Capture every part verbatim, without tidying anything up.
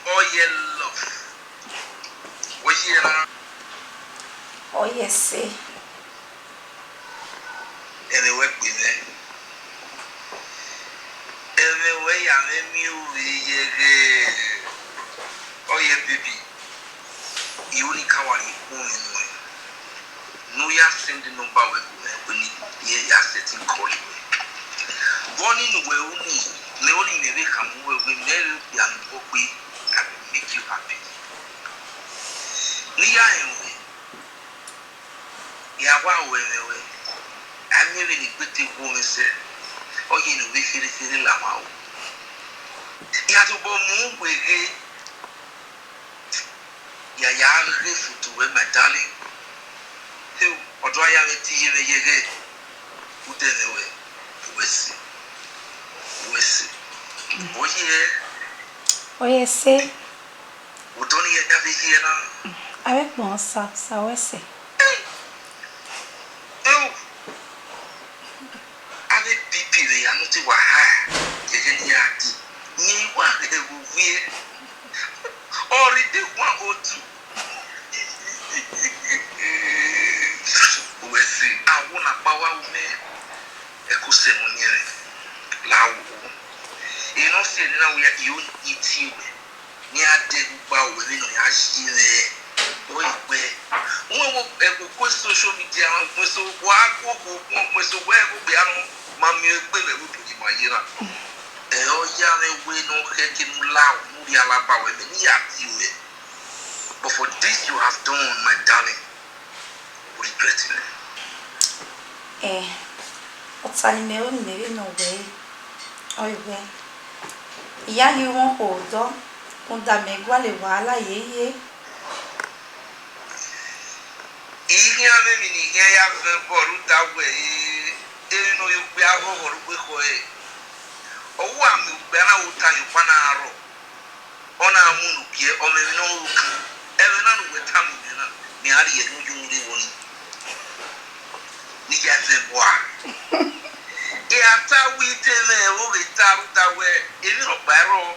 Ọ ye love. Wẹ ye na. Ọ ye ẹse. Ẹmwẹ wẹ gbe mwẹ. Ẹmwẹ wẹ ya mwẹ miẹn ovbi yẹghẹ. Ọ ye baby. I ru ne I ka wa rhie ikun mwẹ nuẹn, ne u ya send number wẹ gu mwẹ, wẹ ne I ya setting call wẹ. Vbe ọnii ne uwẹ ru nii, mẹ ọnii mẹ vbe khama uwẹ wẹ mẹ vbe okpia ne ọ gbe, I will make you happy. Ne I ya rẹn ruẹ, I gha wa ru ẹmwẹ ruẹ, a miẹn vbene I gbe te gu mwẹ sẹ, ọ ye ne u vbe kherhe kherhe la mwa ru. I gha tobọ mu uwẹ ghe, ya ya ghe foto ruẹ, my darling. Heo, ọ do ya mwẹ te iye mwẹ yẹghẹ. Udẹ mwẹ wẹ, uwẹ sẹ, uwẹ sẹ. Ọ ye. Ọ ye ẹse. Odọ ni ya vbe ye na. Avbe kpọn sa, sa wẹ sẹ. Heo. Avbe pipi vbe ya ne u te wa ha, yẹghẹ ne I ya di, rẹn wa ghẹ vbe uwie, ọ rre de wan otu. Uwẹ sẹ, awo na kpa wa ru mẹ, ẹko sẹ ne ọ yẹnrẹn, la wo. Eno si ẹre na wẹ I ru ne I tie wẹ. Ne a dẹ ugba wẹ vbene ọ ya ye mwẹ, ọ i gbe. Wẹ wo ẹvbo ku social media, wẹ so wa gu okhuo gu, wẹ so wẹ ẹvbo gbe anọ ma miẹn egbe vbe ẹvbo do ma ye na. Ẹ ọ ya mwẹ wẹ ne ọ khẹ ke ne u la, ne u rhie alaba wẹ mẹ ne I ya die ruẹ. But for this you have done, my darling, u regret it. Eh, ọta ni mẹ ru ne imẹ vbe nọ wẹ, ọ i wẹ, I ya ghi mwẹ okhuo odọ, rhunmwuda mẹ gualọ wahala yeye. I khian vbe emwi ne I khian ya vẹ obọ rhunmwuda wẹ, emwi ne ọ ye okpia ghọghọ rre ugbẹkhọ ẹre. Ọ wa miẹn okpia na vbe ota ye ọkpa na rrọọ. Ọ na mu unu gie ọmọ emwi ne ọ ru kan. Ẹmwẹ na ne uwẹ tama mwẹ na, mẹ a rhie ne u ye unu rre vbọ nii. Ne I ya zẹ vbua. I a ta wẹ I te mwẹ vbe oghe ta rhunmwuda wẹ, emwi rhọkpa i rrọọ.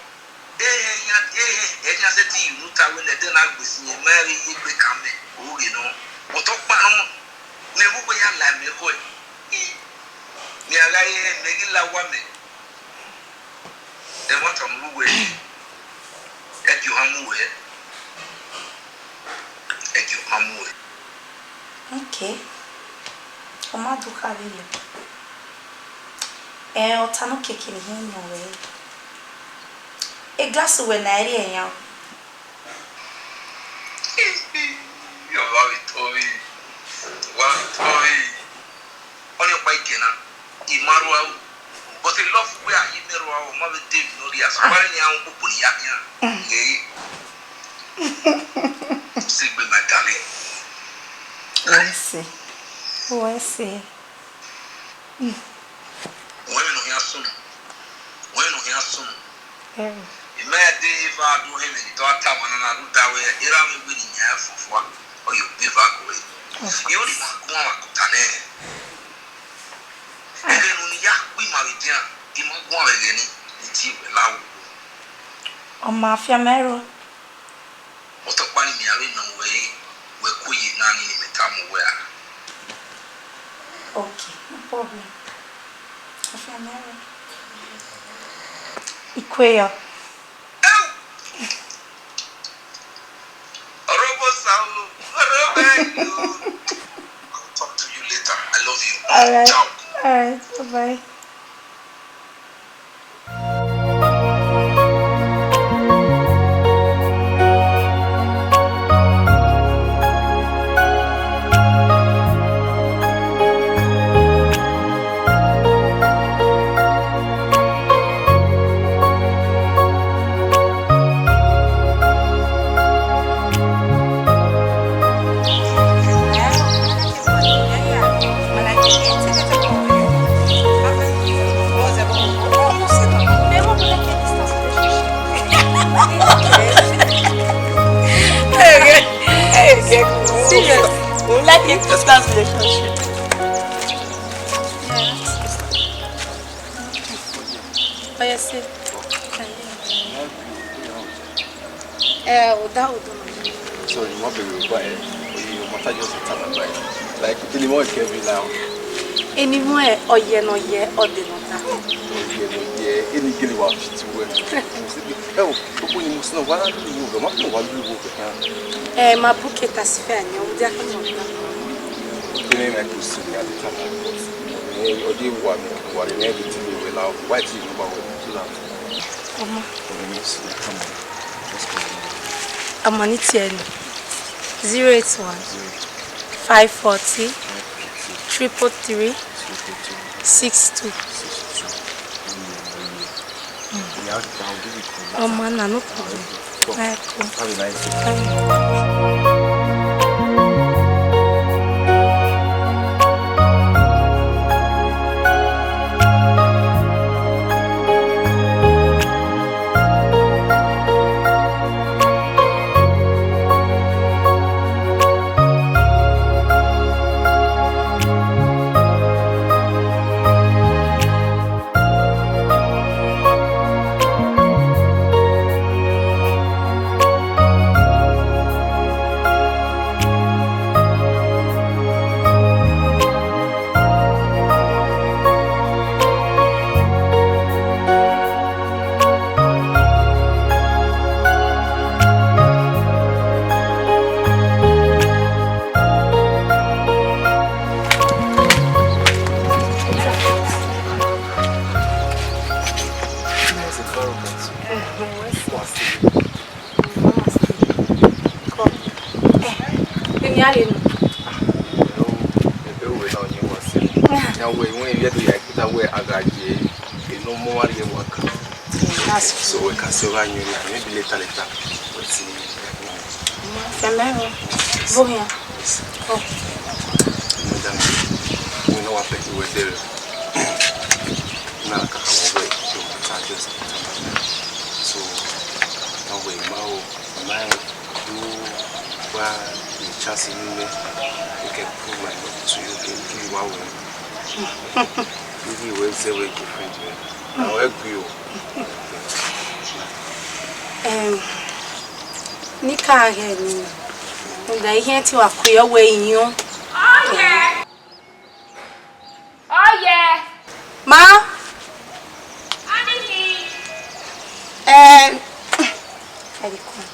Ehẹn, ehẹn, ẹ khian sẹtin ye unu ta wẹ ne ẹdẹ na gbe sin, ma vbe ye egbe kan mẹ, oghe nọ. But ọkpa nọ, mẹ vbe uwẹ ya la mẹ khọe. I, mẹ a gha ye, mẹ ghi la owa mẹ. Ẹmwata ne u ru wẹ, ẹ gie ohan mu wẹ, ẹ gie ohan mu wẹ. Okay. Ọ ma do kha vberriọ. Ẹn, ọta nọ keke ne I khian nọ wẹ. Egilasi uwẹ na i rhie ẹyan o. Ọ wa vbe tọ vbe, ọ wa vbe tọ vbe. Ọnii ọkpa I gie na, I ma rua o. But I love wẹ a ye mẹ rua o, ọ ma vbe de emwi ne ọ rhia, sokpan ne iran ru kpokpo ne I ya khian. Ghe. Sẹ egbe, my darling. Wẹ sẹ. Wẹ sẹ. Wẹ emwi ne ọ khian sunu. Wẹ emwi ne ọ khian sunu. Ẹo. I ma de eva do hẹ mwẹ ne I do a ta ọmwa na na rhunmwuda wẹ, erha mwẹ wẹ ne I yan fọfua, ọ ye gbe eva gue. Of course. I only ma guan vbe akota nẹ. Ẹghẹ ne unu ya khui ma vbe dian, I ma guan vbe ẹghẹ nii, ne I tie wẹ la wo. Ọ ma fian mẹ ro. Ọtọkpa ni mẹ a vbe nọ wẹ, wẹ ku ye na ni ne imẹ tama uwẹ a. Okay, no problem. Ọ fian mẹ ro. I kue yọ. Orobo sa o, orobo ẹyo. I'll talk to you later. I love you. All right. Ciao. All right. Bye bye. Serious. We like a distance relationship. Yeah. Oh, yes, sir. Can you? Eh, oda, oda. Sorry, ma bẹghe ba ẹ. Oye, ọ ma ta just ta ma ba ẹ. Like, eni mọ kẹ bi la. Eni mọ ẹ, ọ yẹ ne ọ yẹ, ọ de ne ọ ta. Ọ yẹ ne ọ yẹ, eni gele wa fit wẹ. Ẹ o, gbogbo ni mo sọ, wa lu wo, ma fi wa lu wo. Eh, ma bu ke ta si fẹ ni, ọ dia ka mo ta. Eni na ku si ya de ta ma. Eh, ọ di wa mi, wa ni ne bi ti bi wẹ la, wa ti ni ba wẹ, so that. Ọmọ. Ọmọ, yes, come on. Let's go. Ọmọ ni tiẹ ni. Zero eight one, five forty, triple three, six two. Ọmọ na, no problem. All right, cool. Have a nice day. Bye. Nice environment. Come. Eh, emi a rre nọ. Ebe uwe na ọyẹn wa sẹ. Ya wẹ, wẹ, ivbi Ẹdo ya ikpita wẹ a gha ye, eno mọ wa rrie wa ka. That's true. So we can say wa yin, maybe later, later. Wetin. Fẹmẹ o. Bo hian. Yes. Oh. Madam, we no wa pẹki we there. Na ka ka wo we, you can just. So, no way, ma o, ma do wa the chance in me. I can prove my love to you, can give you one way. Give you way, say we different way. Now, I agree. Em, ni ka ghẹ ni, rhunmwuda ihiẹn te wa ku yọ wẹ iyọn. Ọyẹ. Ma. Aniki. Em, ẹ di kọn.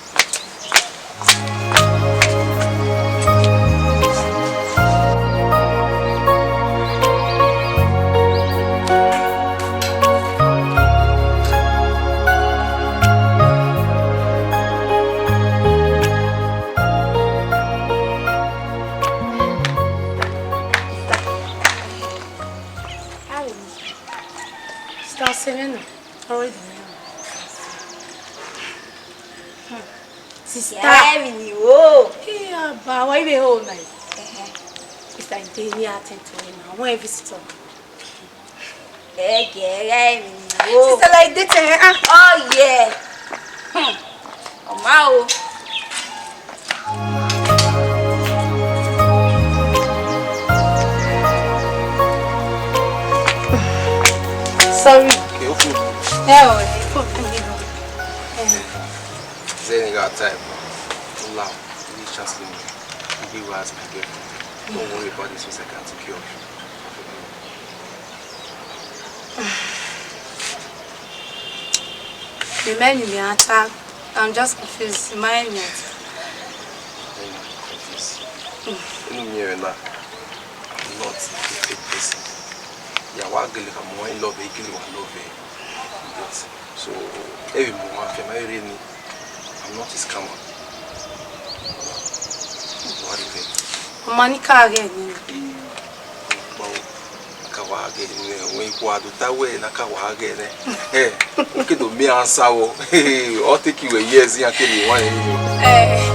Sister Serena, already now. Hmm. Sister. Yeah, mi ni wo. Iya, ba, wa ibe ho na. Ehe. Sister, ide ni attend to him. I want a visitor. Ẹgẹ, ẹgẹ, mi ni wo. Sister, like that, eh, ah. Oh, yeah. Hmm. Ọma o. Sorry. Okay, okay. Ẹ o, ẹ kò tó yé lọ. Ẹ. Zeni got time. Hold on. Give me chance to be with my girlfriend. Don't worry about this, I can take care of you. Mẹ mẹ ni mẹ a ta, I'm just confused. Ma ẹ ni a ta. Unu miẹn mwẹ na, I'm not a fake person. Ya wa gele ka mọ in love, gele wa love. But so, every month, I feel my rainy. I'm not a scammer. What is it? Ọmọ ni ka ghẹ ni. Ka wa ghẹ nẹ, wẹ ikhuo a do ta wẹ na ka wa ghẹ nẹ. Eh, u ke do miẹn answer vbọ. Ọ take you years iran keghi wanrẹn ni. Eh.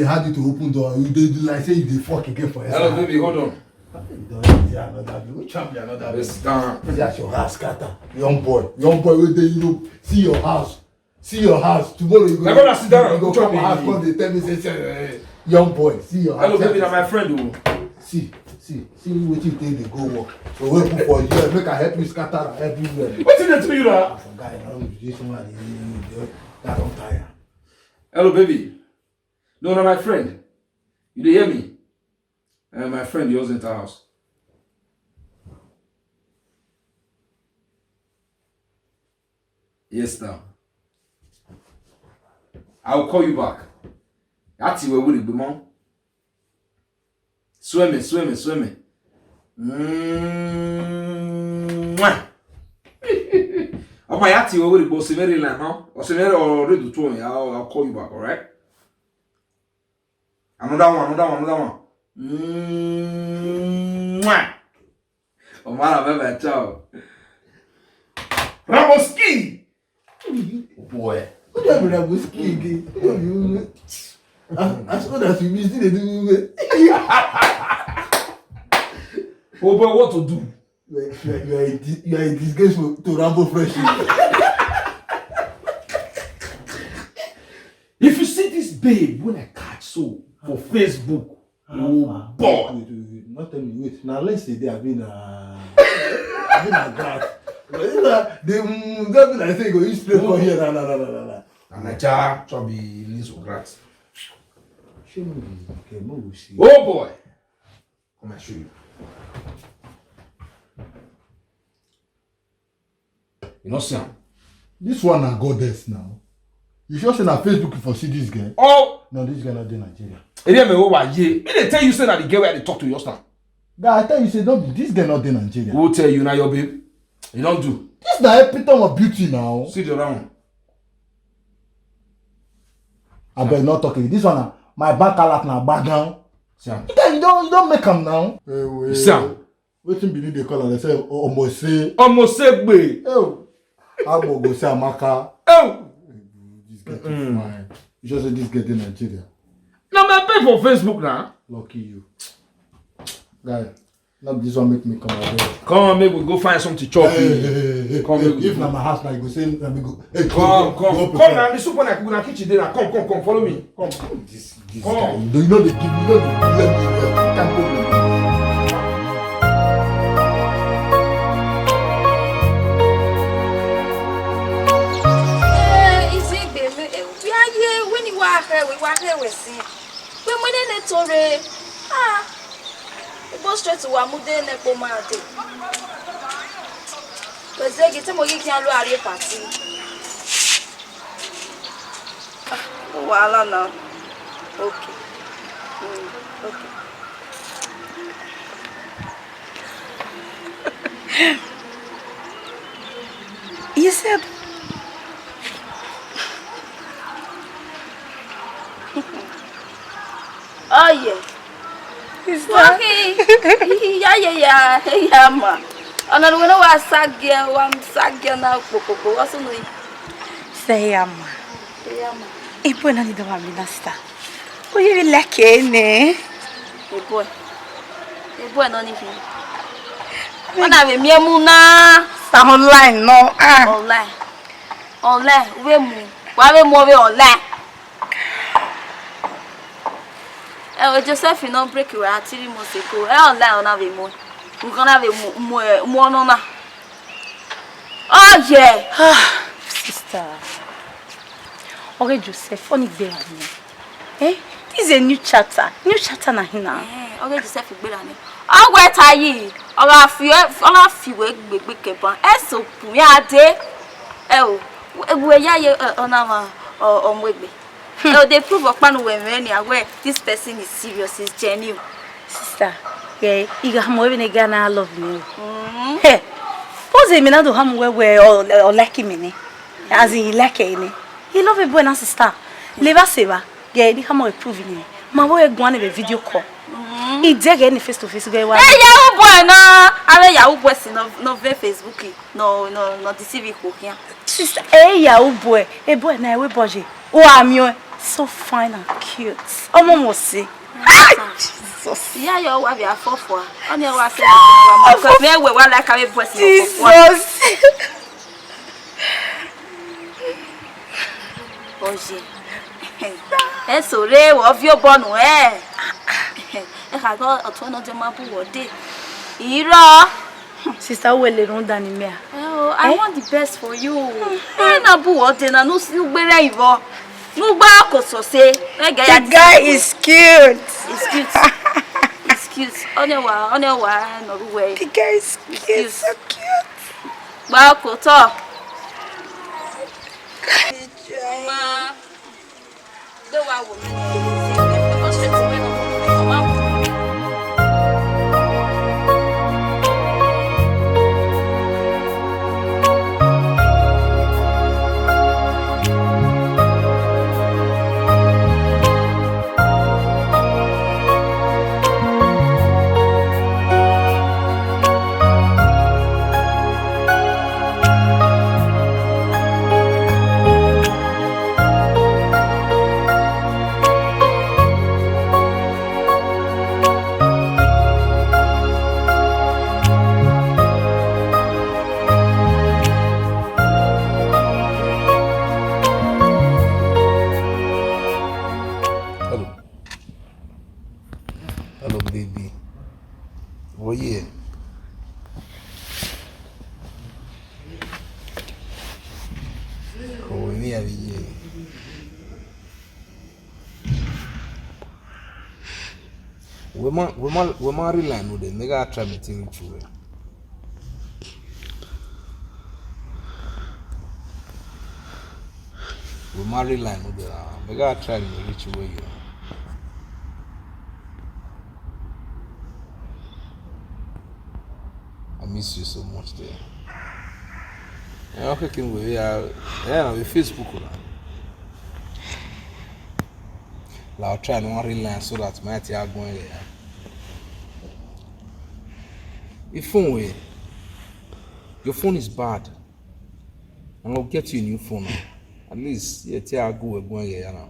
They had you to open door. You dey do like say you dey fuck again for hello, baby, hold on. You don see another baby. Which one be another baby? Sit down. See as your house scatter. Young boy, young boy wey dey Europe. See your house. See your house. Tomorrow you go. My brother, sit down. You go come my house, come dey tell me say, say, eh, young boy, see your house. Hello, baby, na my friend o. See, see, see wetin you take dey go work. So wey put for here, make I help you scatter am everywhere. Wetin dey do you na? Ah, for guy, now this one, that don tire. Hello, baby. No, na my friend. You dey hear me? Eh, my friend, you just enter house. Yes, now. I will call you back. That's where we go, man. Swim, swim, swim. Mwah. Ọmọ ya ti wẹ wẹrẹ igbo ọsẹ mẹrẹ line now. Ọsẹ mẹrẹ already do two. I'll, I'll call you back, all right? Another one, another one, another one. Mwah. Ọmọ ara bẹbẹ chao. Raboski. Boy. Who dey be Raboski again? Who dey be Uwe? As, as old as you be, still dey do Uwe. Oh boy, what to do? You are, you are, you are a di-, you are a disgrace to, to Rambo Fresh. If you see this babe when I catch so for Facebook, oh boy. Wait, wait, wait. Not tell me, wait. Now let's say they have been, uh, have been a grass. But you know, they, mm, they be like say go use play for here, na, na, na, na, na, na. And I try to be in this grass. Show me, okay, no, we see. Oh boy. Come and show you. You no see am? This one na goddess now. You sure say na Facebook you for see this girl? Oh! No, this girl no dey Nigeria. Area me wa ye. Me dey tell you say na the girl wey I dey talk to just now. Guy, I tell you say no be, this girl no dey Nigeria. Who tell you na your babe? You don do. This na epitome of beauty now. See the other one. Abeg, no talk again. This one na my bank alert na gbagan. See am. You don, you don make am now. You see am? Wetin Benin dey call am? They say o-, omose. Omosegbe. Oh. Agbo go say Amaka. Oh. This girl too fine. You sure say this girl dey Nigeria? Na my page for Facebook na. Lucky you. Guy, not this one make me come out there. Come, make we go find something chop. Hey, hey, hey, hey, hey. Come, hey, make we if go. Na my house, na you go say, na me go. Hey, come, come, come, come, come, come, na the soup when I cook na kitchen dey na. Come, come, come, follow me. Come. This, this guy, you know, you know they give, you know they give them the, uh, can't go. Eh, izegbe me, eh, we are here when you are here, we were here, we see. We money ne tore. Ah. Igbo straight wa mu de ne kpo ma de. Wẹ zẹ ghi te mo ghi khian lu a rrie party. Ah, no wahala now. Okay. Mm, okay. You said. Oh yeah. Is that? Waki, ya, ya, ya, ya, ma. Ọna ne uwẹ ne wa sa giẹ, wa sa giẹ na kpokpokpo, wa sunu yi. Sẹ ya ma. Ya ma. Ibo na ni dọmọ mi na star. Oye vbe like nẹ. Ebo ẹ. Ebo ẹ nọ ni fi. Ọ na vbe miẹn mu na. Sa online nọ. Ah. Online. Online. Vbe mu. Wa vbe mu vbe online. Ẹ o, Joseph nọ break wẹ a three months ago. Ẹ online ọ na vbe mu. Nǹkan na vbe mu, mu, mu ọnọ na. Oh yeah. Sister. Ọghe Joseph, ọ ni gbe ra nian. Eh? This is a new chapter. New chapter na hina. Eh, ọghe Joseph gbe ra nian. Ọ wẹ ta yi, ọ gha fi, ọ gha fi wẹ gbegbe kẹban. Ẹ so kun ya de. Ẹ o, wẹ ya ye, ẹ, ọ na ma, ọ, ọ mu egbe. Ẹ o, dey prove ọkpa ne uwẹ mwẹ nia wẹ this person is serious, is genuine. Sister, yeah, I gha mu vbene I gha na love me. Mm. Hey, pose me na do ha mu wẹ wẹ ọ, ọ like me ni. As in, he like me ni. He love a boy na sister. Leva seva. Yeah, I gha mu prove ni. Ma wo e guan vbe video call. Mm. I de ghe ni face to face ghe wa. Hey, ya u boy na. Ave ya u boy si no, no ve Facebook. No, no, no deceive ikpo khian. Sister, eh, ya u boy, e boy na we boy je. O a miẹn. So fine and cute. Ọmọ must say. Ah, Jesus. Iya yo wa via fofua. Oni wa se because me we wa like a boy. Jesus. Oje. Eso re wo vi obọ nu, eh. E kha gọ ọtuẹn ne ọ ma bu wẹ ọdẹ. Irọ. Sister, uwẹ le rhunmwuda ne imẹ a? Oh, I want the best for you. Eh, na bu wẹ ọdẹ na, ne u si ugberra ivọ. Ne u gba ko sose. Wẹ gẹ ya. The guy is cute. It's cute. It's cute. Ọni wa, ọni wa, no way. The guy is cute, so cute. Gba ko tọ. Ma, do wa wo mi. Hello. Hello, baby. Wẹ ye? Oh, emwi a vbe ye. Wẹ ma, wẹ ma, wẹ ma rhie line nude, mẹ gha try mẹ te reach uwẹ. Wẹ ma rhie line nude ra, mẹ gha try mẹ reach uwẹ yo. I miss you so much there. Ẹ, ọ kẹkẹ wẹ ya, ẹ, na vbe Facebook na. La ọ try ne ọ rhie line so that ma te a guan ẹre ya. I phone wẹ, your phone is bad. And I'll get you a new phone now. At least, yeah, te a gu wẹ guan ẹre ya na.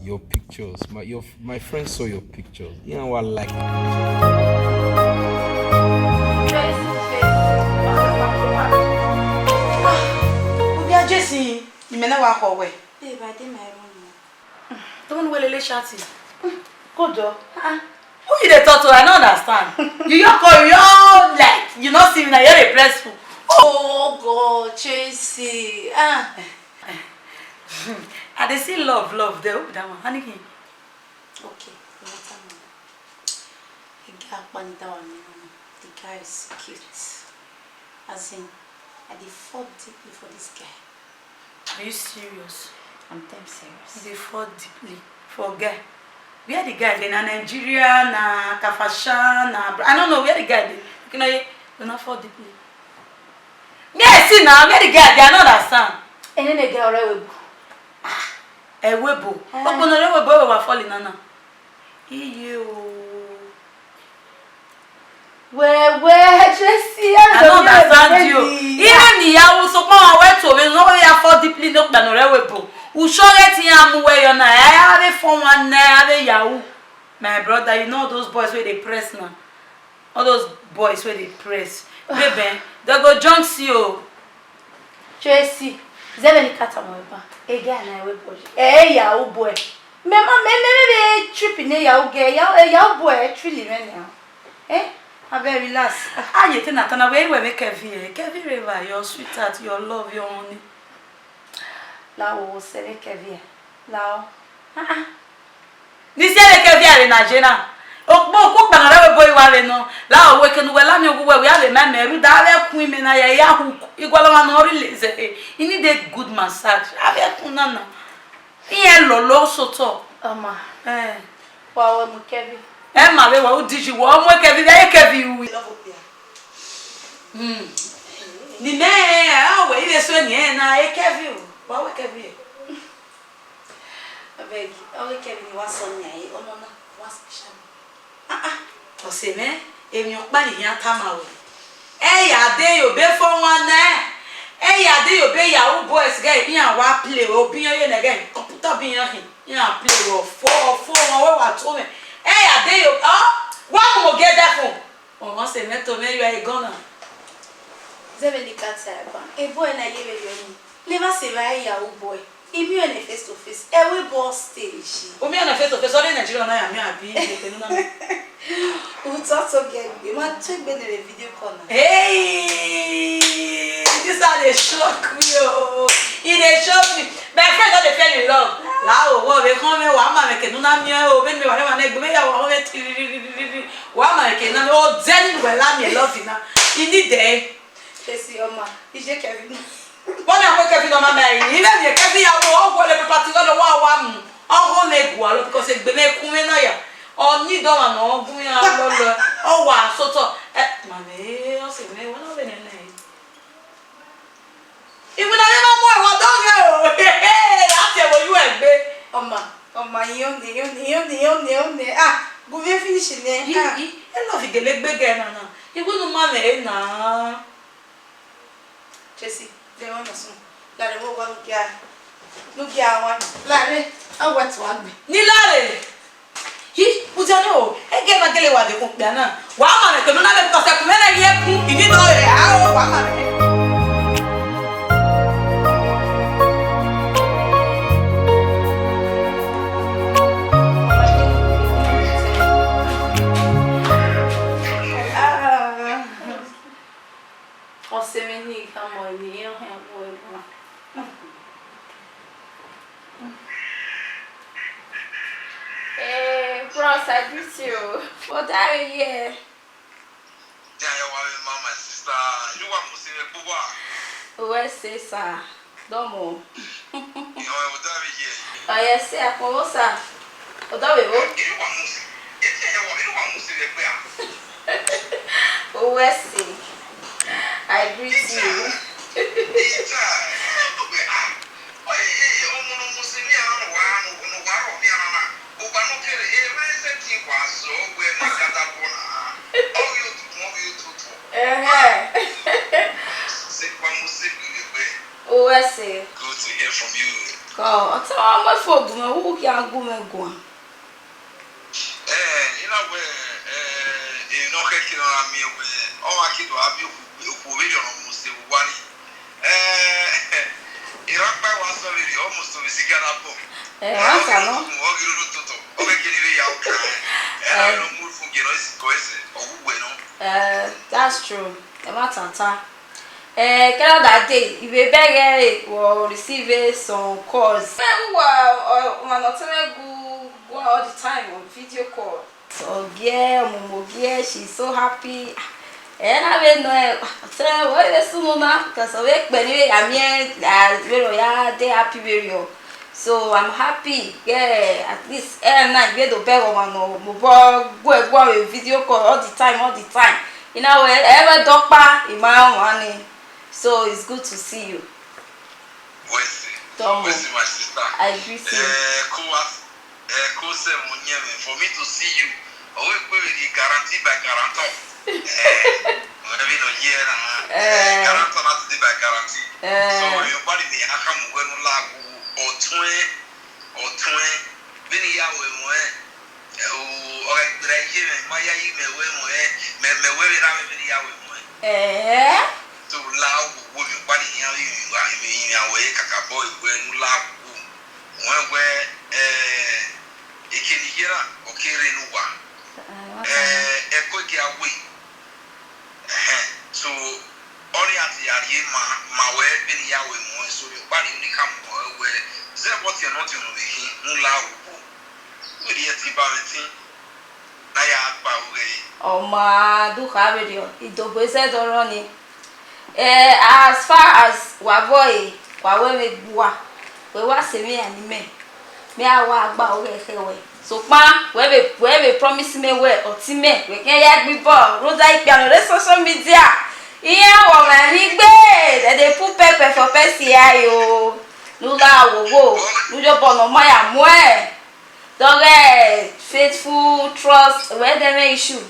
Your pictures, my, your, my friend saw your pictures. Iran wa like it. Ah, ovbi Jesi, imẹ na wa khọ wẹ. Babe, I dey my room. Don't well chatting. Go door. Ah, who you dey talk to? I no understand. You your call, you all like, you no see me now, you dey press phone. Oh God, Tracy. Ah. I dey see love, love there. Who be that one? Honey him. Okay, no matter now. The guy akpani that one, you know, the guy is cute. As in, I dey fall deeply for this guy. Are you serious? I'm damn serious. You dey fall deeply for guy. Where the guy dey? Na Nigeria, na Kafashan, na Bra-, I don't know where the guy dey. You know, you not fall deeply. Me, I see now, where the guy dey? I no understand. Ene ne guy ọre we bu. Ah, ẹ webo. Eh. Okpọnọ rẹ webo, ẹ wa fall in nana. Iye o. Wẹ, wẹ, Tracy, I don't understand you. Even the yahoo, so come on, where to, we no way ya fall deeply, no, no, no, we bo. U sure get him, am, where you na, I have a phone one, I have a yahoo. My brother, you know those boys where they press now. All those boys where they press. Baby, they go junk see you. Tracy, zẹvbe ne I ka tama ruẹ ban, e girl na wẹ boy. Eh, yahoo boy. Me ma, me, me, me, me trip ne yahoo girl, yahoo, eh, yahoo boy, eh, truly, man, now. Eh? Abeg, relax. Ah, you think that now where you were Kevin, eh? Kevin River, your sweetheart, your love, your honey. La wo sẹ vbe Kevin, eh? La o. Ah, ah. Ni si ẹre ke viẹ vbe na je na. Okpo, okpo kpana rẹ wẹ boy wa vbe nọ. La o, wẹ kene uwẹ la miẹn uwu wẹ, wẹ ya vbe ma mẹ, rhunmwuda avbe ẹkun imẹ na ya, ya hu igualọ mwa ne ọ rhie lezẹ. He need a good massage. Avbe ẹkun na na. Iran lọlọ sotọ. Ọma. Eh. Wa wẹ mu Kevin. Ẹ ma vbe wa u diji wọ mu Kevin, vbe Kevin u. Hmm. Ni mẹ, a wẹ ire so ni ẹ na, e Kevin o. Wa wẹ Kevin. Abeg, ọ ghi kẹ vbe ne wa sọ nian, ẹ, ọmọ na, wa special. Ah, ah, ọse mwẹ, emwi ọkpa ni hia tama wẹ. Ẹ ya de yo be fo wan nẹ. Ẹ ya de yo be ya u boys ghe iran wa play, obiyan ye nẹ ghe computer bi iran khin, iran play wẹ ọfo, ọfo wọn wẹ wa to mwẹ. Ẹ ya de yo, ọ, wa mu mo gie da fo. Ọmọ sẹ mwẹ to mwẹ, you are a gunner. Zẹ vbene I ka ta ẹre ban, ebo ẹre na ye vberriọ nii, ne evba sẹ evba ya u boy. I miẹn ọnii face to face, ẹ wẹ bọ stage. U miẹn ọnii face to face, ọ rre Nigeria na ya miẹn abi, eke ne u na miẹn. Utọ to gie gbe, ma to egbe ne vbe video call na. Hey, this one dey shock me o. E dey shock me. My friend don dey fell in love. La o, wọ vbe khọn mwẹ, wa ma mwẹ eke ne u na miẹn o, vbene mẹ wa rre emwa na egbe, vbe ya wa khọn mwẹ tiriri. Wa ma eke na, o dẹ ni wẹ la miẹn love na. I need ẹ. Tracy, ọma, iye Kevin. Wọ́n ní àwọn Kevin ọmọ mẹ́rin. Ilé mi Kevin ya wo, ó wọlé pípa ti lọ́dọ̀ wá wá mu. Ọgọ́ lè gùn àlọ́ because egbe mẹ́ kún mẹ́ náà yà. Ọ ní ìdọ́wà náà, ọgún yẹn lọ́lọ́. Ọ wà sọ́tọ̀. Ẹ, màmí, ọ sì mẹ́, wọ́n náà bẹ̀rẹ̀ náà. Iwinna vbe ma mu ẹvbo dọghe o. Láti ẹvbo yu ẹgbe. Ọma, ọma, iyan ne, iyan ne, iyan ne, iyan ne, iyan ne. Ah, gu vbe finish nẹ. Yi, ah, yi, ẹ lọ fi gele gbe gẹ na na. Iwu nu ma mwẹ na. Tracy, de wọn nọ sunu. Lare vbe owa nu gia, nu gia wan. Lare, a wet wan gbe. Ni lare. Hi, udia no, ẹgẹ na gele wa dekun okpia na. Wa ma rẹn kẹ ne u na vbe tọsẹ kun, vbene I ye kun, I ni nọ re, a o, wa ma rẹn. Ọse mwẹ ni khama ẹre ne iran khian gu ẹre guan. Eh, bros, I greet you. Odaro ye? Iran ya wa vbe ma, my sister. You wa mu si vbe gbe uwa? Uwẹ ẹse, sir. Dọmọ. Iran odaro ye? Ọ ye ẹse, akpọnmwẹ, sir. Odaro vbo? You wa mu si, e te ya wa, you wa mu si vbe gbe a? Uwẹ ẹse. I greet you. Ita, ita, ọmọ ne ọ mu si vbe a, ne uwa, ne uwa rọ vbe a na na. Uwa ne ọ kere, e ma ẹsẹ ti wa zọ wẹ ne a ga da bọ na. Ọ ghi otutu, ọ ghi otutu. Ẹhẹn. Se pa mu si vbe gbe. Uwẹ ẹse. Good to hear from you. Kọ, ọ te wa mu ẹfo gu mwẹ, u khian gu mwẹ guan. Eh, I na wẹ, eh, emwi ne ọ khẹke ne ọ ra miẹn wẹ, ọ wa ke do gha miẹn okhuo, okhuo vberriọ ne ọ mu si vbe uwa ni. Eh, erha ọkpa wa sẹ vberriọ, ọ mu si vbe sigara bọ. Eh, answer nọ. Ọ ghi roro toto, ọ khẹke ne I vbe ya ọka. Eh, erha ne ọ mu fun gie nọ, esi kọ ẹsẹ, ọ wu wẹ nọ. Eh, that's true. Ẹmwata ta. Eh, kẹrẹ ọdade, I vbe bẹghe ẹre, wọ receive some calls. Ẹ, uwa, ọ, ọmwa ne ọ tẹmwẹ gu guan all the time on video call. Ọ giẹ, ọmọmọ giẹ, she is so happy. Ẹ na vbe nọ ẹ, ọ tẹmwẹ, wẹ vbe sunu na, because ọ vbe kpẹ ne I vbe ya miẹn, a, vberriọ ya de happy vberriọ. So I'm happy. Yeah, at least, eh, na, I vbe do bẹghe ọmwa ne ọ mobọ gu ẹre guan vbe video call all the time, all the time. I na wẹ, ẹ vbe dọkpa, I ma rẹn ọmwa ni. So it's good to see you. Wẹse, Tomo. Wẹse, my sister. I greet you. Eh, ko wa, eh, ko sẹ mo nyẹ mẹ, for me to see you. Ọ wẹ kpe vbe guarantee by guarantor. Eh, wẹ vbe nọ ye na. Eh, guarantor na to dey by guarantee. Eh. So, you body me, I come when you like, or twin. Ọtuẹn, vbene I ya ru ẹmwẹ, ọ gha gberra iye mwẹ, ma yayi mẹ ru ẹmwẹ, mẹ, mẹ wẹ vbe erha mwẹ vbene I ya ru ẹmwẹ. Ẹẹ? To la owowo emwi ọkpa ni iran, iran, iran wẹ kakabọ, wẹ ne u la owowo. Wẹ wẹ, eh, eke ne I ye na, ọ ke rre ne uwa. Eh, ẹko gia wẹ. Ẹhẹn, so, ọnii a te ya rhie ma, ma wẹ vbene I ya ru ẹmwẹ ọnrẹn, so, emwi ọkpa ni, ne I khama wẹ, zẹ vbe ọtiọnrẹn ọtiọnrẹn vbe khin, ne u la owowo. Wẹ rhie ẹtin ba mwẹ ẹtin, ne a ya gba aro ghe. Ọ ma do kha vberriọ, idogbe zẹdẹ ọrọre nii. Eh, as far as wa vbe ọre, wa wẹ vbe gbe uwa, wẹ wa sẹ emwi iran ne imẹ, mẹ a wa gba aro ghe ẹkhẹ ruẹ. Sokpan wẹ vbe, wẹ vbe promise mẹ wẹ ọtẹn mẹ, wẹ khian ya gbe ibọ, rhunmwuda ikpia ne ọ rre social media, iran wẹ ọmwa emwi gbe, they dey put pepper for person eye o, ne u la owowo, ne u ye obọ ne ọ ma ya muẹn. Dọghe faithful, trust, wẹ dẹ mwẹ issue.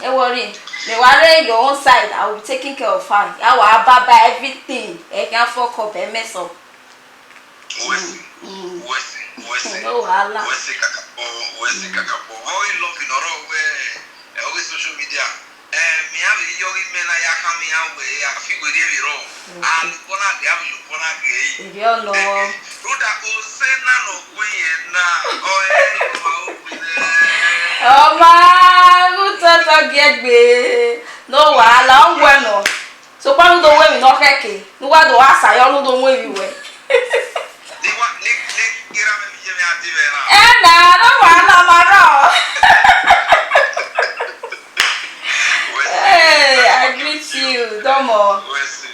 Ẹ worry. Mẹ wa rre your own side, I will be taking care of her. Ya wa baba everything. Ẹ khian fuck up, ẹ mess up. Wẹsi, wẹsi, wẹsi. No wahala. Wẹsi kakabọ, wẹsi kakabọ. Ọ i love nọ rọ wẹ, ẹ, ọ ghi social media. Ẹ, mẹ iran vbe yọ ghi mẹ na ya khan mẹ iran wẹ, a fi werriẹ vbe rrọọ. A lukpọ na ghe, a vbe lukpọ na ghe. Erriọ nọ. Ẹ, rhunmwuda ose na ne ọ gu yẹn na, ọ ẹ i ma o gbe nẹ. Ọ ma, gu tọtọ gie gbe. No wahala, ọ wẹ nọ. Sokpan ne u do ru emwi ne ọ khẹke, ne uwa do gha sa yọ ne u do mu emwi wẹ. Ni wa, ni, ni, ni ra mẹ vbe iye mwẹ a di vbe na. Ẹ na, no wahala ma rrọọ. Hey, I greet you, Domo.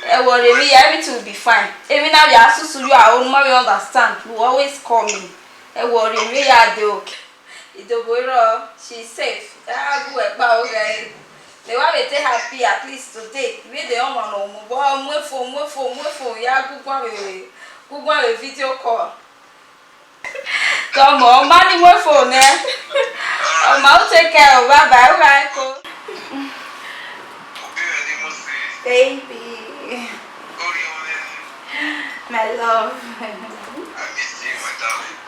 Ẹ worry, every, everything will be fine. Emwi na vbe a susu you, I won't understand. You always call me. Ẹ worry, emwi ya dey okay. Idobo rrọọ, she is safe. A gu ẹkpa oghe ẹre. Mẹ wa vbe te happy at least today. Ivbi de ọmwa ne ọ mu obọ, mu efo, mu efo, mu efo, ya gu guan vbe, gu guan vbe video call. Come on, ma ni mu efo nẹ. Ọ ma u take care o, bye bye, u gha ẹko. Baby. My love. I miss you, my darling.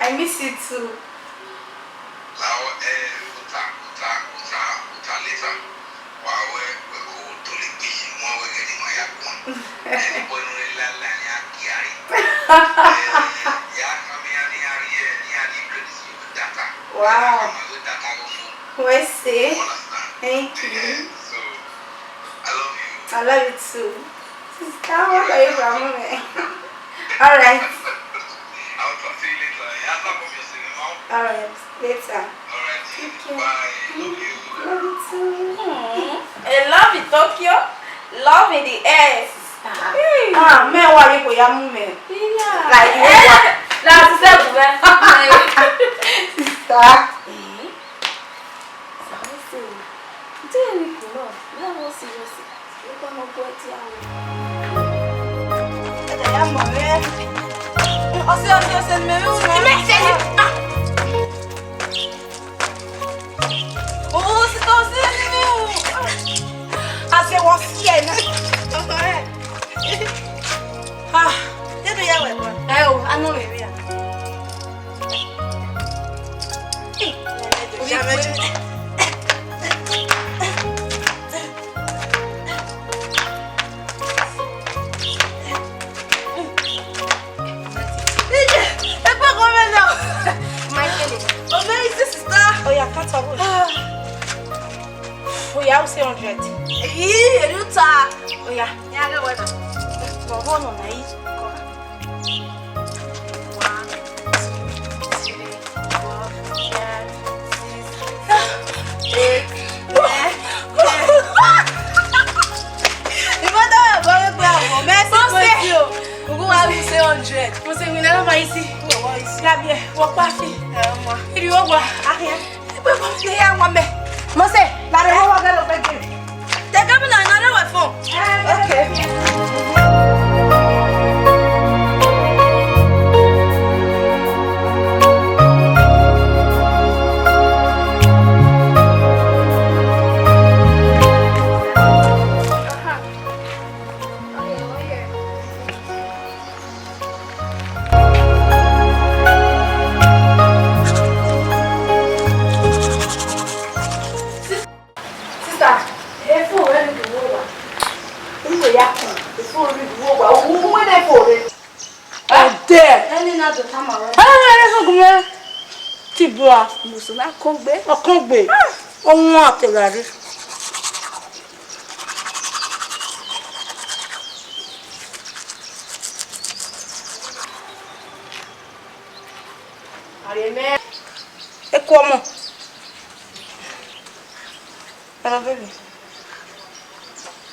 I miss you too. Lahọ, eh, uta, uta, uta, uta later. Wa wẹ, wẹ ko tole gbe yi, wọn wẹ ghe ne ima ya guan. Ẹni bọ enu rẹ lala ni a gia yi. Eh, ya kha mẹ ya ne a rhie, ne a rhie credit si wẹ data. Wow. Wẹ data go fo. Wẹ se. You understand? Thank you. Yeah, so, I love you. I love you too. Sister, what are you, mommy? All right. I'll talk to you later. All right, later. All right, bye. Love you. Love you too. Hmm. A love in Tokyo, love in the air, sister. Hey. Ah, mẹ wa ye ko ya mu mẹ. Yeah. Like you wa. Na sister bu mẹ. Sister. Eh? Sawẹse, de emwi khin nọ, mẹ vbe ọ serious, I gha nọ guẹ tie aro. Ẹdẹ ya mọ mwẹ. Ọse, ọse, ọse ne mẹ vbe ru nẹ. Imẹ sẹ ni. Ah. O, sita, ọse ne mẹ vbe ru. Ah. Ase wọ si ẹre na. Ah, deghẹ ya wẹ. Ẹ o, a nọ mwẹ vbe a. Oya, catch up. Oya, u say hundred. Ii, eri uta. Oya. Ya ghe wẹ na. Bọbọ nọ na yi. One, two, three, four, five, six, seven, eight, nine, ten. Ìwọ tó wà bọ́ wípé àwọn mẹ́sì pé sí o. Ògùn wa lù sí hundred. Mo ṣe wí náà lọ́mọ yìí sí. Lábẹ́ wọ́n pàfin. Ìrì ó wà. Ahìá. Mose, la re wa gẹrẹ ọgbẹgẹ. Te governor na re wẹ phone. Okay. Sister, efo rẹ ni duwo wa. Uwe ya kun, efo rẹ ni duwo wa. Uwe ne efo rẹ. Ọdẹ. Ẹni na do tama wẹ. Ah, ẹ fún gumẹ. Ti bua. Musu na kongbe. Ọkongbe. Ọwọn ategari. Eko ọmọ. Hello, baby.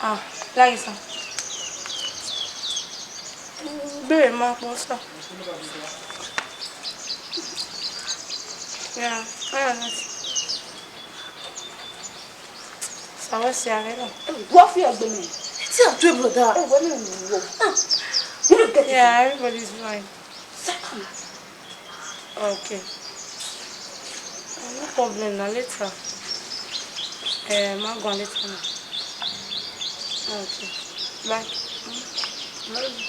Ah, láyé sá. Bẹ́ẹ̀ máa pọ̀ sá. Yeah, I am not. Sawẹse avbe na. Wọ́n fi ẹgbẹ́ mi. Tí a tó ìbúrò dáa. Ẹ̀wẹ̀ mi ò ní wò. Ah, you don't get it. Yeah, everybody's fine. Second. Okay. No problem, na later. Eh, ma guan later now. Okay. Bye. Love you.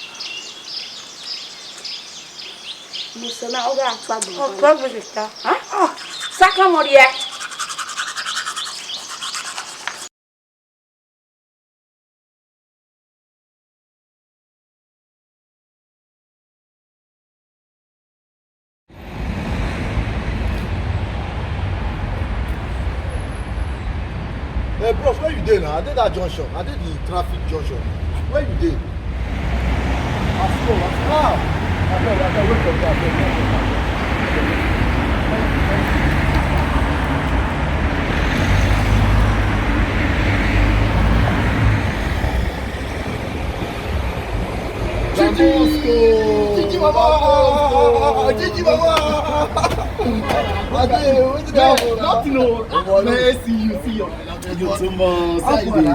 Musona, ọ gha tu agbọn. Oh, problem is that. Huh? Oh, second one, yeah. Hey, bros, where you dey now? I dey that junction. I dey the traffic junction. Where you dey? I see you. Ah, abeg, abeg, wait for me, abeg, abeg, abeg. Gigi! Gigi mama! Gigi mama! Ade, wetin dey happen now? Nothing o. Man, see you, see your, you too much. How far na?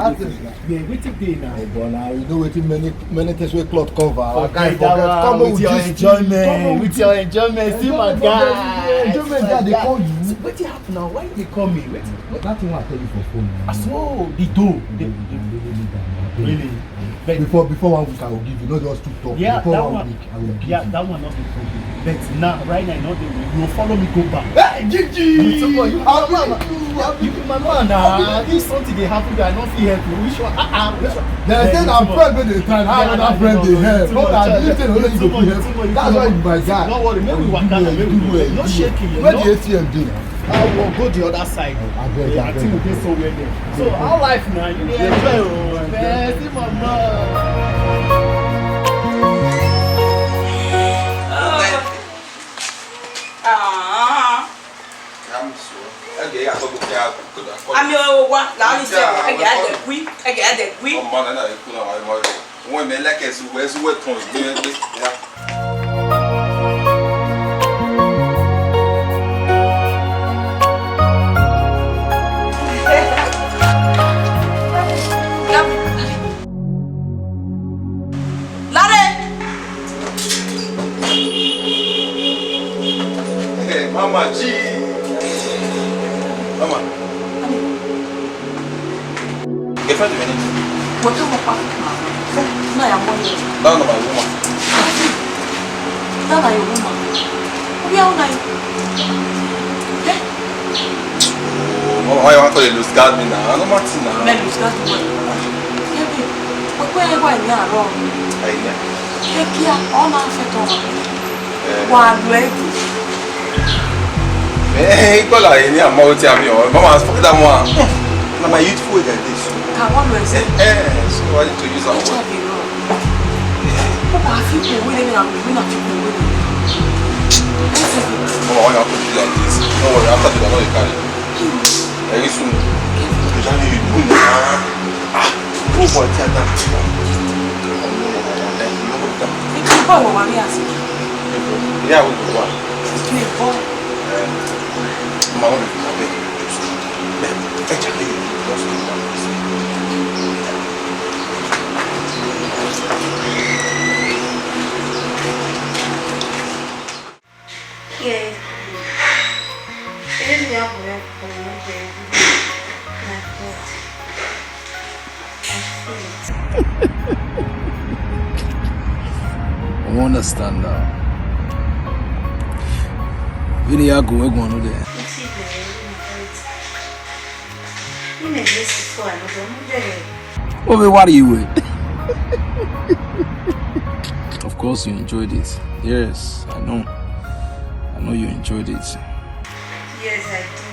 Yeah, wetin dey now? Oh, but now you know wetin many, many things wey cloth cover. Our guy forget. Come with your enjoyment. With your enjoyment, see my guy. Enjoyment dey call you. Wetin happen now? Why you dey call me? Wetin? But that thing wey I tell you for phone, man. Ah, so the dough. Really? Before, before one week, I will give you. Not just two talk. Yeah, before one week, I will give you. Yeah, that one not be problem. But now, right now, you know, you will follow me go back. Hey, Gigi! You too much. You be my man now. If something dey happen, I don't feel help you. Which one? Ah, ah, which one? They say na friend wey dey try, na another friend dey help. Not that this thing only you go fit help. That's why you be my guy. Don't worry, make we waka now, make we go. No shaking, you know. Where the A T M dey? I will go the other side. Abeg, abeg. I think we dey somewhere there. So, how life now? You dey enjoy o? Man, see my man. Ah. Ami owa, la ni se, ẹgẹ adẹ gui, ẹgẹ adẹ gui. Ọmọ nana ikú náà wà mọ́ rẹ̀. Wọ́n mẹ́ lẹ́kẹ̀ ẹ̀sùn wẹ̀, ẹ̀sùn wẹ̀ tán ìgbé ẹgbẹ́. Lare! Hey, Mama G! Mama. Girlfriend mi ni. Wẹ kẹ mọ pa. Na ya mọ ni. That na my woman. That na your woman. Obi ahụ na. Eh? Oh, why you want to lose guard me now? No matter now. Me lose guard me. Yeah, babe. Wẹ kẹ wa ni aro. Ai ya. Ekia, ọ na fẹ tọ. Wa lu ẹre. Eh, ikọla yẹn ni a ma oti ami o. Mama, fuck that one. Na my youthful age like this. Ka wa lu ẹre. Eh, eh, so I need to use our word. Ó wá fi kún owó lẹ́nu àwọn ìwé náà fi kún owó lẹ́nu. Mama, why you have to do like this? No worry, after the one you carry. Very soon. You just need to do now. Ah, oh boy, tell that. Ìgbà wo wà ní àsìkò? Yeah, we go. Ìgbà wo? Eh, ma, we go. Eh, eh, Charlie, just go. Yeah. It is me, I'm going to go. My God. I feel it. I understand now. Really, I go, I go on there. It's even, even this before, I don't know. What we worry you with? Of course, you enjoyed it. Yes, I know. I know you enjoyed it. Yes, I do.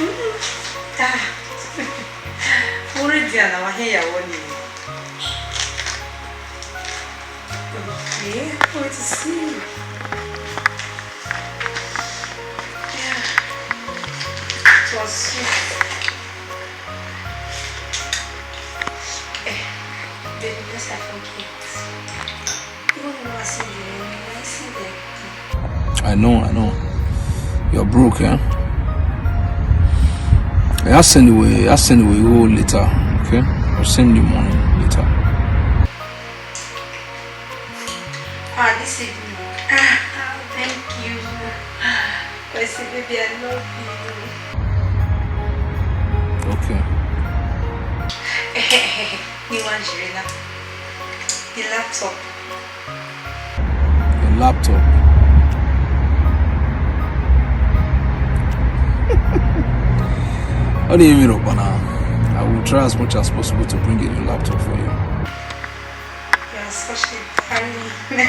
Mm. Ah. Already, and I hear you warning. Okay, wait to see. Yeah. It was sweet. Eh, baby, let's not forget. Even though I see you, I see that. I know, I know. You're broke, eh? I'll send you away, I'll send you away later, okay? I'll send you money later. Ah, this evening. Ah, ah, thank you. Kwesi, baby, I love you. Okay. Niwan Jirena. The laptop. Your laptop. What do you mean, Okpana? I will try as much as possible to bring a new laptop for you. You're such a darling.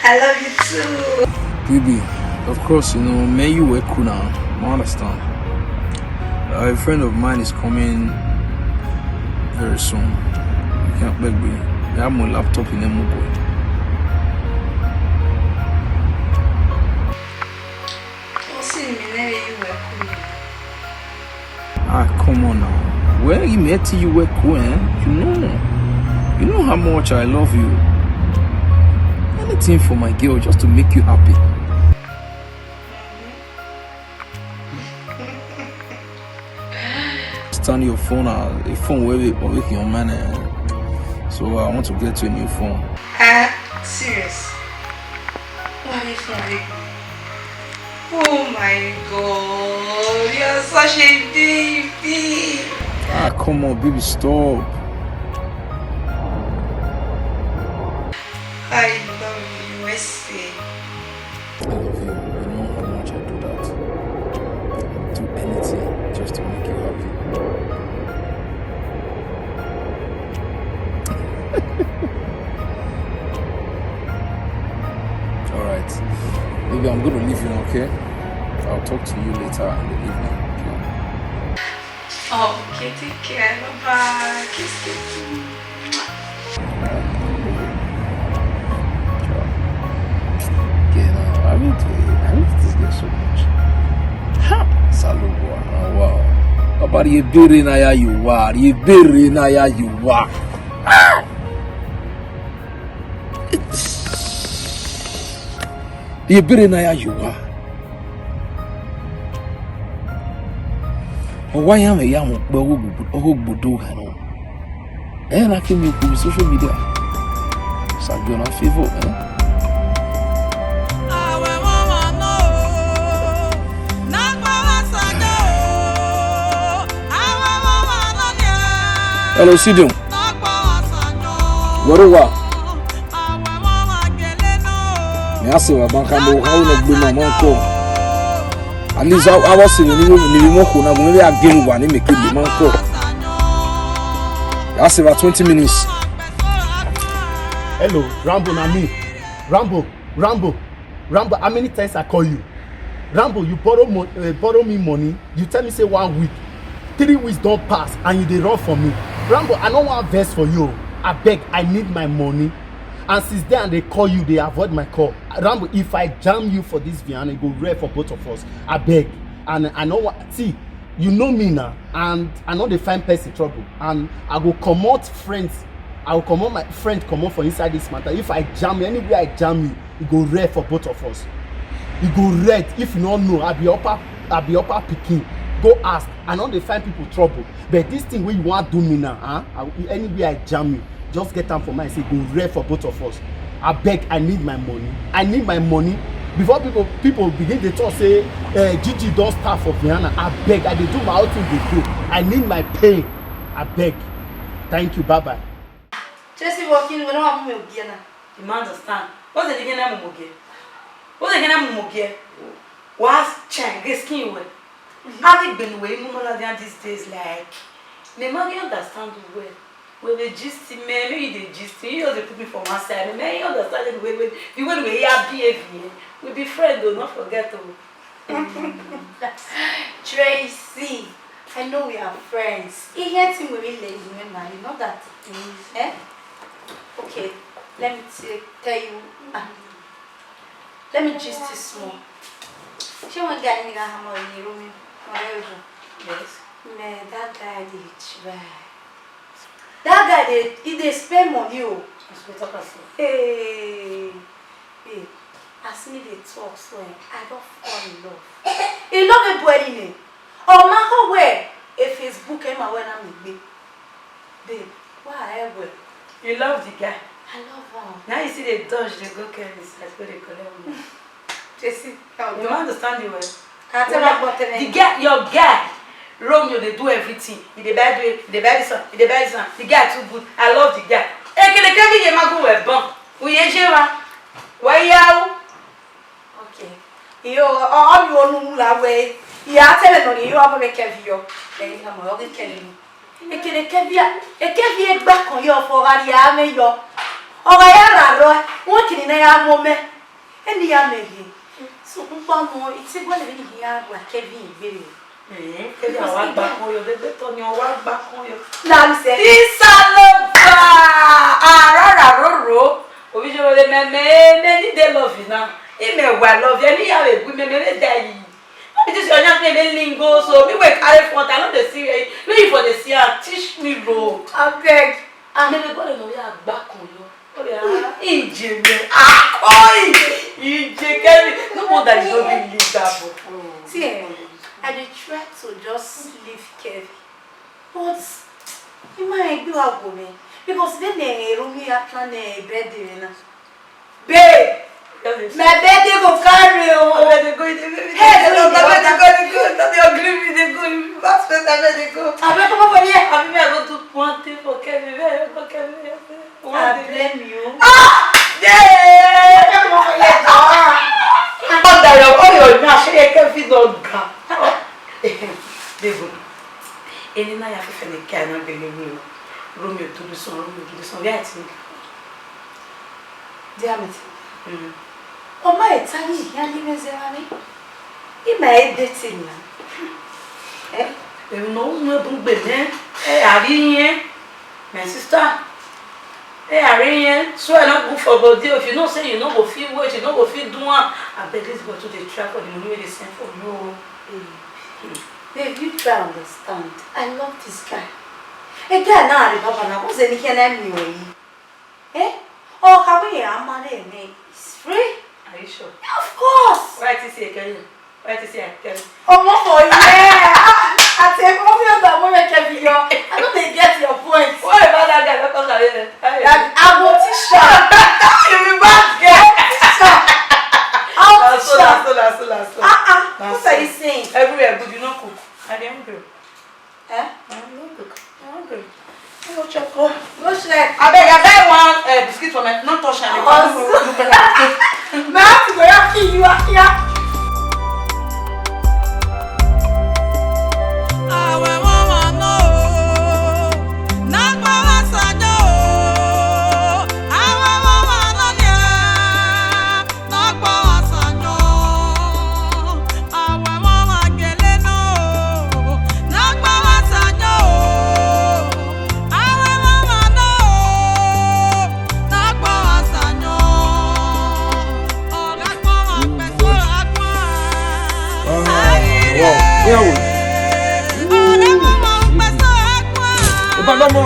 I love you too. Baby, of course, you know, me you work cool now. I understand. A friend of mine is coming very soon. You can't beg me. I have my laptop in Emugo. Ọ sẹ ne imẹ ne ẹre ye uwẹ ku mẹ. Ah, come on now. Well, you met you were cool, eh? You know. You know how much I love you. Anything for my girl, just to make you happy. Stand your phone, uh, a phone where we, where we can manage. So I want to get you a new phone. Ah, serious? What are you phone? Oh my God, you're such a baby. Ah, come on, baby, stop. I love you, I say. I love you. You know how much I do that. I'll do anything just to make you happy. All right. Baby, I'm going to leave you, okay? I'll talk to you later in the evening, okay? Oh, okay, take care. Bye-bye. Kiss, kiss. Girl, I hate, I hate this girl so much. Ha! Salubua, wow. Baba, rhie ebere na ya ye uwa, rhie ebere na ya ye uwa. Ah! Rhie ebere na ya ye uwa. Ọ wa yan mwẹ ya mu kpe ọgho ogbodo gha nọ. Ẹ na ke miẹn okhuo vbe social media. Sagiọ na favour, eh? Hello, Sidion. Wẹ rre owa? Mẹ a sẹ evba ban khama okhan ne ọ gbe ma, ma kọ. At least, a, a wa sẹ emwi ne I vbe mu okhuo na gu mwẹ vbe a gie ne uwa ne mẹ ke gbe ma kọ. A sẹ evba twenty minutes. Hello, Rambo, na me. Rambo, Rambo, Rambo, how many times I call you? Rambo, you borrow mo-, uh, borrow me money. You tell me say one week, three weeks don pass and you dey run for me. Rambo, I no wan vex for you. Abeg, I need my money. And since then, I dey call you, dey avoid my call. Rambo, if I jam you for this Viana, e go rare for both of us. Abeg, and I no wan, see, you know me now, and I no dey find person trouble. And I go comot friends, I go comot my friend comot for inside this matter. If I jam you, anywhere I jam you, e go rare for both of us. E go red if you no know. I be upper, I be upper pikin. Go ask. I no dey find people trouble. But this thing wey you wan do me now, huh? I, anywhere I jam you, just get am for mind say e go rare for both of us. Abeg, I need my money. I need my money. Before people, people begin dey talk say, eh, Gigi don start for Viana. Abeg, I dey do my own thing dey go. I need my pay. Abeg. Thank you. Bye bye. Tracy walking, we don't have me again. You man understand. What's the thing na mumu ge? What's the thing na mumu ge? What's change? Skin we. How they been way mumu la than these days, like? The man you understand well. We be gist me, me you dey gist me. You just dey put me for one side. Me you understand the way, way, the way we are behaving. We be friend though, not forget though. Tracy, I know we are friends. He heard him really late, remember, you know that. Eh? Okay, let me t-, tell you. Ah, let me gist you small. She one guy in the hammer in the room. Yes. Man, that guy dey try. That guy dey, he dey spend money o. As we talk as well. Hey, hey, as me dey talk so, eh, I don fall in love. He love me boy in. Ọ ma ho wẹ e Facebook ẹ ma wẹ na mi gbe. Babe, why I well? You love the guy. I love her. Now you see the dodge they go carry this, I go dey collect money. Jesse, you understand the word? Can I tell my boy? The guy, your guy. Romeo dey do everything. He dey buy drink, he dey buy this one, he dey buy this one. The guy too good. I love the guy. Ekelekele ye ma gu wẹ ban. U ye je wa. Wa ya u. Okay. Iyo, ọ, ọ ni onu mu la wẹ, ya te ẹmwẹ nọ ni, iyo, abọ vbe Kevin yọ. Ẹ, na mọ, ọ ghi Kevin. Ekelekele, Kevin egba kan yọ, fọ gha rhie amẹ yọ. Ọ gha ya rra rrọọ, wọn kiri ne ya mu mẹ. Eni ya mẹ ghe. So, ukpọmọ, I te gualọ vbene I ya gha Kevin egbe rre. Kevin a wa gba kọn yọ, dede tọ ni ọ wa gba kọn yọ. Na mi sẹ. Isalova! Arara roro. Ovbi jẹ vbe mẹ, mẹ, mẹ ni dey love na. I mẹ wa love, eni ya vbe gu mẹ, mẹ vbe da yi. No be this your yank name dey lingo, so me wey carry front, I no dey see, me you for dey see am, teach me road. Abeg. Ah, me dey go dey no ya gba kun yo. Oh yeah, ije me. Ah, oi, ije Kevin. No wonder you no be leader, but see, eh, I dey try to just leave Kevin. But he might be a woman because then they room me a plan a birthday na. Babe, my birthday go carry o. My birthday go, my birthday go, my birthday go, my birthday go. Abeg, come over here. Abi me, I go do one thing for Kevin. Me, I go Kevin. I blame you. Ah! Yeah! Come over here, Joy. Ọdayọ, ọyọ ni a ṣe yẹ Kevin ọga. Babe, eni na ya fẹfẹ ne ka na gbele ru. Romeo do this one, Romeo do this one. Where I think? Dear me. Mm. Ọ ma eta ni ya ni me zẹ wa ni. I ma e date ni. Eh? Emwi ne ọ wu unu bun gbe nẹ, ẹ a rhie irẹn, my sister. Ẹ a rhie irẹn, swear no good for body. If you know say you no go fit wait, you no go fit do am, abeg this boy too dey try for the money wey dey send for you o. Babe, you try understand. I love this guy. A guy na a re baba na, what's any can I mean? Eh? Ọ kha wẹ iran ma rre mwẹ, it's free. Are you sure? Of course. Why did he say Kevin? Why did he say Kevin? Ọmọ for here. Ah, I say, ọmọ mi ọgbà ọmọ mi Kevin yọ. I no dey get your point. What about that guy? What about that guy? That Agbo teacher. You be bad girl. Teacher. Agbo teacher. Na so, na so, na so, na so. Ah, ah. What are you saying? Everywhere good, you no cook. I dey hungry. Eh? I no cook. I hungry. I go chop. Go, go share. Abeg, I buy one, eh, biscuit for my, no touch am. Oh, so. My heart go ya kill you, yeah. Ọba lọmọ.